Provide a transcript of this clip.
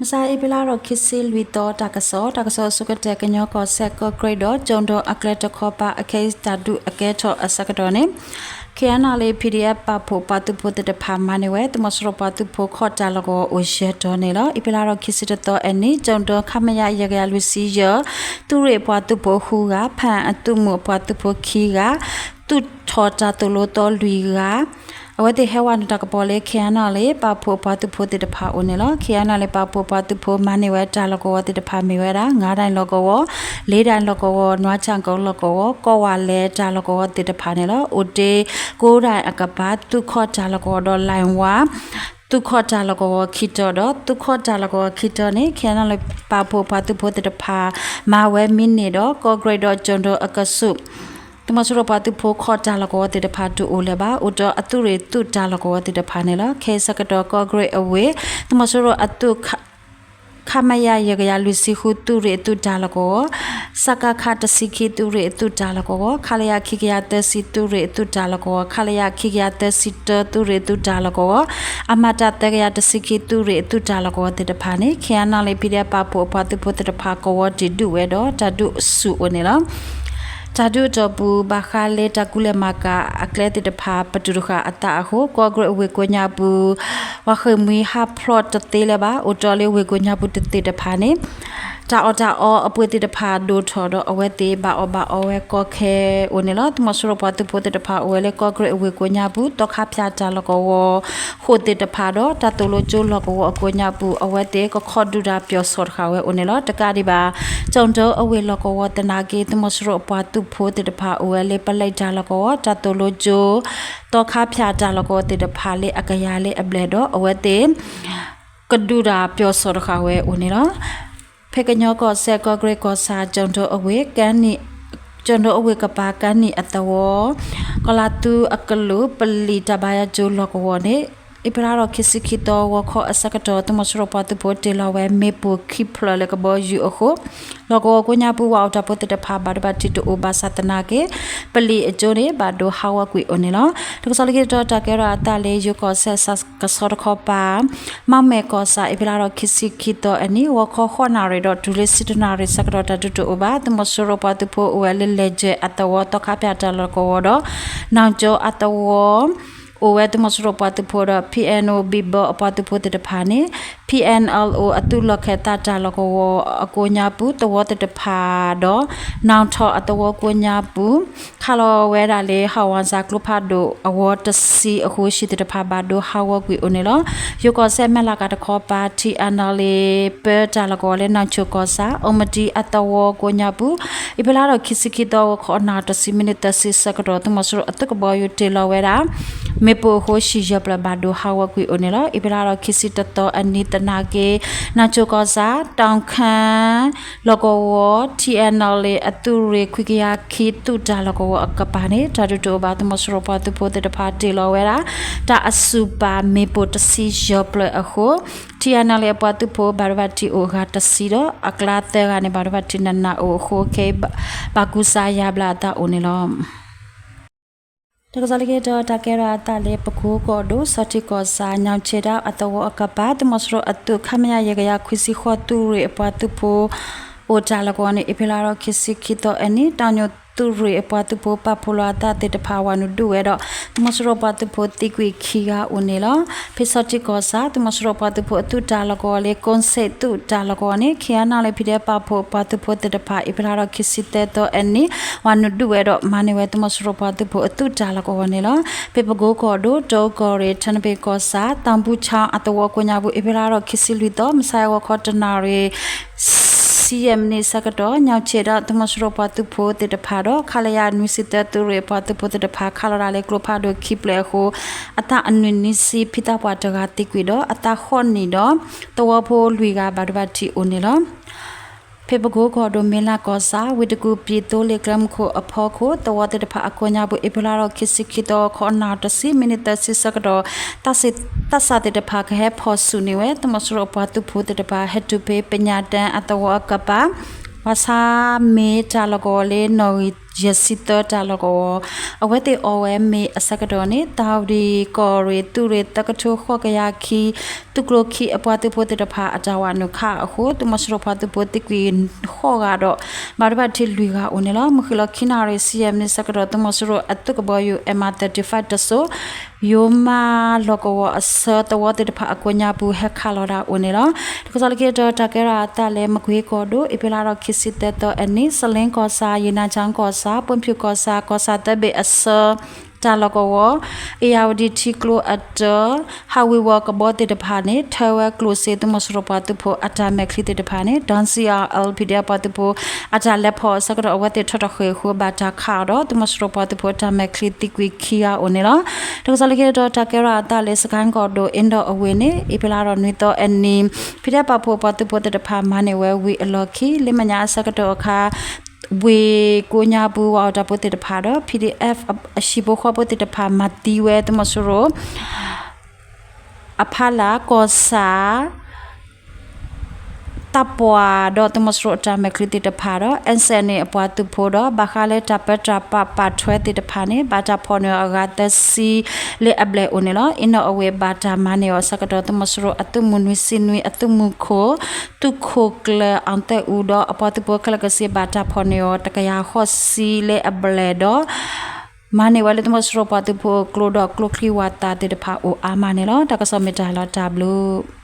မဆါအ့ဖြ့လါထီၣ်ခံဆံလွံၢ်သီ တၢ်ကစီၣ်, တၢ်ကစီၣ်အဆိကတၢၢ် ကညီကီၢ်စဲၣ် ကီၢ်ကရ့ၣ်ဒီး ကၠိၣ်ဒိၣ်အကျဲတခီပၤ အခဲအံၤတၢ်ဒုးအကဲထီၣ်အဆၢကတီၢ်န့ၣ် KNLA PDF ပာ်ဖှိၣ်ပှၤသုးဖိသ့ၣ်တဖၣ်မၤန့ၢ်ဝဲ သုးမီၤစိရိၤပှၤသုးဖိခီၣ်တၢ်လီၢ်ကဝီၤအိၣ်ယဲၢ်တီၤန့ၣ်လီၤ. အ့ဖြ့လါထီၣ်ခံဆံတသီအနံၤ ကၠိၣ်ဒိၣ် ခမရ ယဲၢ်ကယၤလွံၢ်ဆံယဲၢ် သုးရ့ၣ်အပှၤသုးဖိဃုဂၤ, ဖၣ်အသုးမုၢ်အပှၤသုးဖိခံဂၤ သူၣ်ထီၣ်တၢ်သိၣ်လိသီလွံၢ်ဂၤ အဝဲသ့ၣ်ဟဲဝဲနုာ်တၢ်ကပီၤလၢ KNLA ပာ်ဖှိၣ်အပှၤသုးဖိသ့ၣ်တဖၣ်အိၣ်န့ၣ်လီၤ. KNLA ပာ်ဖှိၣ်ပှၤသုးဖိမၤန့ၢ်ဝဲတၢ်လီၢ်ကဝီၤသ့ၣ်တဖၣ်မ့ၢ်ဝဲဒၣ် ငါးဒိုင်လီၢ်ကဝီၤ, လေးဒိုင်လီၢ်ကဝီၤ, နွါဆၣ်ကိလီၢ်ကဝီၤ, ကီၢ်ဝးလဲၤတၢ်လီၢ်ကဝီၤသ့ၣ်တဖၣ်န့ၣ်လီၤ. အိၣ်တ့ၢ် ကိုးတိုင်အကပၤ သုးခီၣ်တၢ်လီၢ်ကဝီၤဒီး လိုင်ဝါ သုးခီၣ်တၢ်လီၢ်ကဝီၤခံတီၤဒီး သုးခီၣ်တၢ်လီၢ်ကဝီၤခံတီၤန့ၣ် KNLA ပာ်ဖှိၣ်ပှၤသုးဖိသ့ၣ်တဖၣ် မၤဝဲမံးနံးဒီး ကီၢ်ကရ့ၣ်ဒီးကၠိၣ်ဒိၣ်အကဆူး သုးမီၤစိရိၤပှၤသုးဖိခီၣ်တၢ်လီၢ်ကဝီၤသ့ၣ်တဖၣ် တုၤအိၣ်လၢၤဘၣ် အိၣ်ဒီးအသုးရ့ၣ်သုးတၢ်လီၢ်ကဝီၤသ့ၣ်တဖၣ်န့ၣ်လီၤ. ခဲအံၤဆၢကတီၢ် ကီၢ်ကရ့ၣ်အဝ့ၢ် သုးမီၤစိရိၤအသုး ခမရ ယဲၢ်ကယၤလွံၢ်ဆံဃု သုးရ့ၣ်အသုးတၢ်လီၢ်ကဝီၤ, စကခ တဆံခံ သုးရ့ၣ်အသုးတၢ်လီၢ်ကဝီၤ, ခလရ ခံကယၤသၢဆံ သုးရ့ၣ်အသုးတၢ်လီၢ်ကဝီၤ, ခလရ ခံကယၤသၢဆံတၢ သုးရ့ၣ်အသုးတၢ်လီၢ်ကဝီၤ, အမတ သၢကယၤတဆံခံ သုးရ့ၣ်အသုးတၢ်လီၢ်ကဝီၤသ့ၣ်တဖၣ်န့ၣ် KNLA PDF ပာ်ဖှိၣ်အပှၤသုးဖိသ့ၣ်တဖၣ်ကဝီၤတံၢ်ဒုးဝဲဒီး တၢ်ဒုးဆူၣ်အိၣ်န့ၣ်လီၤ. တၢ်ဒုးအတီၢ်ပူၤ ဘၣ်ဃးလၢတၢ်ကူလဲၢ်မၤကၤအကျဲသ့ၣ်တဖၣ် ပတုာ်တဃာ်အသးအဃိ ကီၢ်ကရ့ၣ်အဝ့ၢ်ကိးညါပူၤ ပှၤဃ့ၢ်မှံဟးဖျိးတသ့လၢၤဘၣ်. အိၣ်တီၢ်လၢဝ့ၢ်ကိးညါပူၤတသ့ၣ်တဖၣ်န့ၣ် တၢ်အီၣ်တၢ်အီအပှ့ၤသ့ၣ်တဖၣ်ဒိၣ်ထီၣ်ဒီး အဝဲသ့ၣ်ဘၣ်အီၣ်ဘၣ်အီဝဲကီခဲအိၣ်န့ၣ်လီၤ. သုးမီၤစိရိၤပှၤသုးဖိသ့ၣ်တဖၣ်အိၣ်ဝဲလၢကီၢ်ကရ့ၣ်အဝ့ၢ်ကိးညါပူၤ သီခါဖၠၣ်တၢ်လီၢ်ကဝီၤ ဃိာ်သ့ၣ်တဖၣ်ဒီး တၢ်သိၣ်လိကၠိလီၢ်ကဝီၤအကိးညါပူၤ အဝဲသ့ၣ်ကခီၣ်ဒုၣ်တၢ်ပၠီၣ်စီၣ်တဃာ်ဝဲအိၣ်န့ၣ်လီၤ. တကးဒံးဘၣ် ကၠိၣ်ဒိၣ်အဝ့ၢ်လီၢ်ကဝီၤသနာ်က့ သုးမီၤစိရိၤအပှၤသုးဖိသ့ၣ်တဖၣ်အိၣ်ဝဲလၢ ပလဲတၢ်လီၢ်ကဝီၤ တၢ်သိၣ်လိကၠိ သီခါဖၠၣ်တၢ်လီၢ်ကဝီၤသ့ၣ်တဖၣ်လၢအကယၤလၢအဘျဲၣ်ဒီး အဝဲသ့ၣ် ကဒုၣ်တၢ်ပၠီၣ်စီၣ်တဃာ်ဝဲအိၣ်န့ၣ်လီၤ. ဖဲကညီကီၢ်စဲၣ် ကီၢ်ကရ့ၣ်ကီၢ်ဆၣ် ကၠိၣ်ဒိၣ်အဝ့ၢ် ကၠိၣ်ဒိၣ်အဝ့ၢ်ကပၤ ကၢနံၣ်အသဝီ ကီၤလၤသူအကလုာ် ပလံာ်တၢ်ဘါယွၤကၠိလီၢ်ကဝီၤန့ၣ် အ့ဖြ့လါထီၣ်ခံဆံခံသီ ဂီၤခီအဆၢကတီၢ် သုးမီၤစိရိၤပှၤသုးဖိတ့ၢ်လီၤဝဲ မ့ၣ်ပိၢ်ခံဖျၢၣ်လၢကဘီယူၤအဃိ လီၢ်ကဝီၤကိးညါပူၤ ဝးအိၣ်တၢ်ဖိသ့ၣ်တဖၣ် ဘၣ်ဒိဘၣ်ထံးတအိၣ်ဘၣ်ဆၣ်သနာ်က့ ပလံာ်အကၠိန့ၣ် ဘၣ်ဒိဟးဂီၤကွံာ်အိၣ်န့ၣ်လီၤ. တၢ်ကစီၣ်လၢခံတတီၤ တၢ်ကဲထီၣ်အသးလၢ ယိၤကီၢ်စဲၣ် ကဆီတခီပၤ မီၢ်မဲၣ်ကီၢ်ဆၣ် အ့ဖြ့လါထီၣ်ခံဆံခံသီအနံၤ ဂီၤခီဃိးနၣ်ရံၣ်ဒီးတုၤလၢဆံတၢနၣ်ရံၣ်ဆၢကတီၢ် တၢ်ဒုးတအိၣ်ဘၣ်. သုးမီၤစိရိၤပှၤသုးဖိအိၣ်ဝဲလၢ လဲၤကၠဲၣ်အသဝီ သီခါဖၠၣ်တၢ်လီၢ်ကဝီၤဒီး နီၣ်ကၠိအသဝီ အိၣ်ဝဲသုးမီၤစိရိၤပှၤသုးဖိဒီး ပီၣ်အဲၣ်အိၣ် ဘံၣ်ဘီအပှၤသုးဖိသ့ၣ်တဖၣ်န့ၣ် ပီၣ်အဲၣ်အိၣ် အသုးလီၢ်ခၢၣ်သးတၢ်လီၢ်ကဝီၤအကိးညါပူၤ သဝီသ့ၣ်တဖၣ်ဒီး နီၣ်ထီၣ်အသဝီကိးညါပူၤ ခးလီၤဝဲဒၣ်လၢ ဟးဝီၣ်စၢ်ကျိဖးဒိၣ်အဝီတဆံအဃိ ဟံၣ်သ့ၣ်တဖၣ်ဘၣ်ဒိဟးဂီၤကွံာ်အိၣ်န့ၣ်လီၤ. ယိၤကီၢ်စဲၣ် မဲၢ်လးကးတခီပၤ ထံအၣ်နၣ်လ့ၣ် ပၢတၢ်လီၢ်ကဝီၤလၢ နီၣ်ဆိၣ်ကီၢ်ဆၣ် အိၣ်မတံအသဝီကိးညါပူၤ အ့ဖြ့လါထီၣ်ခံဆံခံသီ ဂီၤခီနၣ်ရံၣ်တဆံ မံးနံးသၢဆံဆၢကတီၢ် သုးမီၤစိရိၤအသုးကဘီယူၤတ့ၢ်လီၤဝဲဒၣ် မ့ၣ်ပိၢ်အဃိ ဟံၣ်ယဲၢ်ဖျၢၣ်ဘၣ်ဒိဟးဂီၤကွံာ်အိၣ်န့ၣ်လီၤ. အ့ဖြ့လါထီၣ်ခံဆံတသီအနံၤသနာ်က့ နီၣ်ဆိၣ်ကီၢ်ဆၣ် တီၣ်ခၢၣ် လီၢ်ကဝီၤ ထံအၣ်နၣ်လ့ၣ် အသုးရ့ၣ်ခွံကယၤခံ သုးတၢ်လီၢ်ကဝီၤအကပၤန့ၣ် တၢ်ဒုးတအိၣ်ဘၣ်. သုးမီၤစိရိၤပှၤသုးဖိသ့ၣ်တဖၣ်တ့ၢ်လီၤဝဲဒၣ် တၢ်အစုပာ်မ့ၣ်ပိၢ်တဆံယဲၢ်ဖျၢၣ်အဃိ ထံအၣ်နၣ်လ့ၣ် အပှၤသုးဖိဘၣ်ဒိဘၣ်ထံးအိၣ်အဂၤတဆံဒီး အကျါသၢဂၤန့ၣ် ဘၣ်ဒိဘၣ်ထံးနးနးအိၣ်အဃိ ခဲအံၤ ဘၣ်ကူစါယါဘျါအသးအိၣ်န့ၣ်လီၤ. တၢ်ကစီၣ်လၢခံတတီၤ တၢ်ကဲထီၣ်အသးလၢ ပကိကီၢ်ဒိၣ် ဆီထံးကီၢ်ဆၣ် ညောင်ခြေထောက် အသဝီအကပၤ သုးမီၤစိရိၤအသုး ခမရ ယဲၢ်ကယၤခွံဆံဃိး သုးရ့ၣ်အပှၤသုးဖိ အိၣ်တၢ်လီၢ်ကဝီၤန့ၣ် အ့ဖြ့လါထီၣ်ခံဆံခံသီအနံၤ တၢ်ညိၣ်သုးရ့ၣ်အပှၤသုးဖိ ပာ်ဖှိၣ်လီၤအသးသ့ၣ်တဖၣ် ဝၤနုာ်ဒုးဝဲဒီး သုးမီၤစိရိၤပှၤသုးဖိသံကွံာ်ခံဂၤအိၣ်န့ၣ်လီၤ. ဖဲဆီထံးကီၢ်ဆၣ် သုးမီၤစိရိၤပှၤသုးဖိအသုးတၢ်လီၢ်ကဝီၤလၢ ကိၣ်စ့ၣ်သုးတၢ်လီၢ်ကဝီၤန့ၣ် ခ့ၣ်အဲၣ်နၣ်လ့ၣ် PDF ပာ်ဖှိၣ်ပှၤသုးဖိသ့ၣ်တဖၣ် အ့ဖြ့လါထီၣ်ခံဆံသၢသီအနံၤ ဝၤနုာ်ဒုးဝဲဒီး မၤန့ၢ်ဝဲသုးမီၤစိရိၤပှၤသုးဖိအသုးတၢ်လီၢ်ကဝီၤန့ၣ်လီၤ. ဖဲပကိကီၢ်ဒိၣ် တိကီၢ်ရ့ၣ် ထနပ့ၣ်ကီၢ်ဆၣ် တၢ်ဘူၣ်ဆၣ်အသဝီကိးညါပူၤ အ့ဖြ့လါထီၣ်ခံဆံလွံၢ်သီ မုၢ်ဆါဂီၤခီတနၣ်ရံၣ် ဆံယဲၢ်မံးနံးဆၢကတီၢ် ညောင်ခြေထောက် သုးမီၤစိရိၤပှၤသုးဖိသ့ၣ်တဖၣ်ဒီး ခလရ နွံဆံသၢ သုးရ့ၣ်အပှၤသုးဖိသ့ၣ်တဖၣ် ခးလီၤဒၣ်လၢကျိဖးဒိၣ်ခံဖျၢၣ်အဃိ အသးအနွံနွံဆံ ဖံသးပှၢ်တဂၤသံကွံာ်ဒီး အသးဃိးနံၣ်ဒီး သဝီဖိလွံၢ်ဂၤ ဘၣ်ဒိဘၣ်ထံးအိၣ်န့ၣ်လီၤ. ဖဲပကိကီၢ်ဒိၣ် မ့ၢ်လးကီၢ်ဆၣ် ဝ့ၢ်တကူၣ် ပၠံၣ်သိလ့ၣ်ကျဲမုၢ်ခိၣ်အဖီခိၣ် သဝီသ့ၣ်တဖၣ်အကိးညါပူၤ အ့ဖြ့လါထီၣ်ခံဆံခံသီ ခီနၣ်ရံၣ်တဆံ မံးနံးသၢဆံဆၢကတီၢ် သးစၢ်သ့ၣ်တဖၣ်ကဟဲဖီၣ်ဆူၣ်န့ၢ်ဝဲ သုးမီၤစိရိၤအပှၤသုးဖိသ့ၣ်တဖၣ် ဟဲတုၤဖဲပညၣ်တၢ်အသဝီအကပၤ ဘၣ်ဆၣ်မ့ၢ်တၢ်လီၢ်ကဝီၤလၢနီၣ်ဂံၢ် ယဲၢ်ဆံသၢတၢ်လီၢ်ကဝီၤ အဝဲသ့ၣ်အီၣ်ဝဲမ့ၤအဆၢကတီၢ်န့ၣ် တၢ်ဝံၤကီၢ်ရ့ၣ် သုးရ့ၣ်သၢကထိဃိးကယၤခံ သုးကျိၤခံအပှၤသုးဖိသ့ၣ်တဖၣ်အတၢ်ဝးနုာ်ခးအဃိ သုးမီၤစိရိၤပှၤသုးဖိသံကွံာ်ဃိးဂၤဒီး ဘၣ်ဒိဘၣ်ထံးလွံၢ်ဂၤအိၣ်န့ၣ်လီၤ. မုၢ်ဃ့ၢ်လီၤခံနၣ်ရံၣ်ဆံယဲၢ်မံးနံးဆၢကတီၢ် သုးမီၤစိရိၤအသုးကဘီယူၤ M one thirty-five တစိၤ ယိၤမးလီၢ်ကဝီၤအဆၢသဝီသ့ၣ်တဖၣ်အကိးညါပူၤ ဟဲခးလီၤဒၣ်အိၣ်န့ၣ်လီၤ. တၢ်ကစီၣ်လၢခံတတီၤ တၢ်ကဲထီၣ်အသးလၢ မကွ့ၤကီၢ်ဒိၣ် အ့ဖြ့လါထီၣ်ခံဆံသၢသီအနံၤ စလ့ကီၢ်ဆၣ်, ယနါကၠၣ်ကီၢ်ဆၣ်, ပှၢ်ဖၠူၣ်ကီၢ်ဆၣ်, ကီၢ်ဆၣ်သၢဘ့ၣ်အဆၢ တၢ်လီၢ်ကဝီၤ အ့ၣ်ယၣ်ဝတံၣ်ထံကျိအတၢ ဟးဝ့ၤဝီၤကဘီသ့ၣ်တဖၣ်န့ၣ် ထၢဝဲကျိၣ်စ့ သုးမီၤစိရိၤပှၤသုးဖိအတၢ်မဲာ်ချံသ့ၣ်တဖၣ်န့ၣ် ဒီစံၣ်အၣ် L P D F ပှၤသုးဖိ အတၢ်လဲၤဖီၣ်အဆၢကတီၢ် အဝဲသ့ၣ်ထီၣ်ထီၣ်ဃ့ၢ်အဃိ ဘၣ်တၢ်ခးအီၤဒီး သုးမီၤစိရိၤပှၤသုးဖိအတၢ်မဲာ်ချံသံကွံာ်ခံဂၤအိၣ်န့ၣ်လီၤ. တၢ်ကစီၣ်လၢခံတတီၤ တၢ်ကဲထီၣ်အသးလၢ စကဲၣ်ကီၢ်ဒိၣ် အ့ဒီၣ်အဝ့ၢ်န့ၣ် အ့ဖြ့လါထီၣ်နွံသီအနံၤ ဖံးဒဲးပာ်ဖှိၣ်ပှၤသုးဖိသ့ၣ်တဖၣ် မၤန့ၢ်ဝဲဝံၤအလီၢ်ခံ လၢမဲာ်ညါအဆၢကတီၢ်အခါ ဝ့ၢ်ကိးညါပူၤ ဝၤအီၣ်တၢ်ဖိသ့ၣ်တဖၣ်ဒီး P D F အဟံၣ်ဖိဃီဖိသ့ၣ်တဖၣ် မၤသံဝဲသုးမီၤစိရိၤ အဖီလာ် ကီၢ်ဆၣ် သးပှၢ်ဒီး သုးမီၤစိရိၤအတၢ်မဲာ်ချံသ့ၣ်တဖၣ်ဒီး N C N အပှၤသုးဖိဒီး ဘၣ်ဃးလၢတၢ်ပၢတၢ်ပြးပာ်ထွဲသ့ၣ်တဖၣ်န့ၣ် ဘၣ်တၢ်ဖီၣ်န့ၢ်အီၤအဂၤသၢဆံလၢအဘျဲၣ်အိၣ်န့ၣ်လီၤ. အ့ဒီၣ်အဝ့ၢ် ဘၣ်တၢ်မၤန့ၢ်အီၤအဆၢကတီၢ် သုးမီၤစိရိၤအသုးမုၢ်နွံဆံနွံ အသုးမုၢ်ခိၣ် သုးခိၣ်ကျၢၢ် အၣ်သဲၣ်အူဒီး အပှၤသုးဖိခဲလၢာ်ကဆ့ ဘၣ်တၢ်ဖီၣ်န့ၢ်အီၤ တကယၤဃိးဆံလၢအဘျဲၣ်ဒီး မၤန့ၢ်ဝဲလၢသုးမီၤစိရိၤပှၤသုးဖိအကျိဒီး ကျိချံဝၤသးသ့ၣ်တဖၣ်အိၣ်အါမးန့ၣ်လီၤ. တၢ်ကစီၣ်မ့ၢ်တၢ်လီၤတၢ်ဘျုး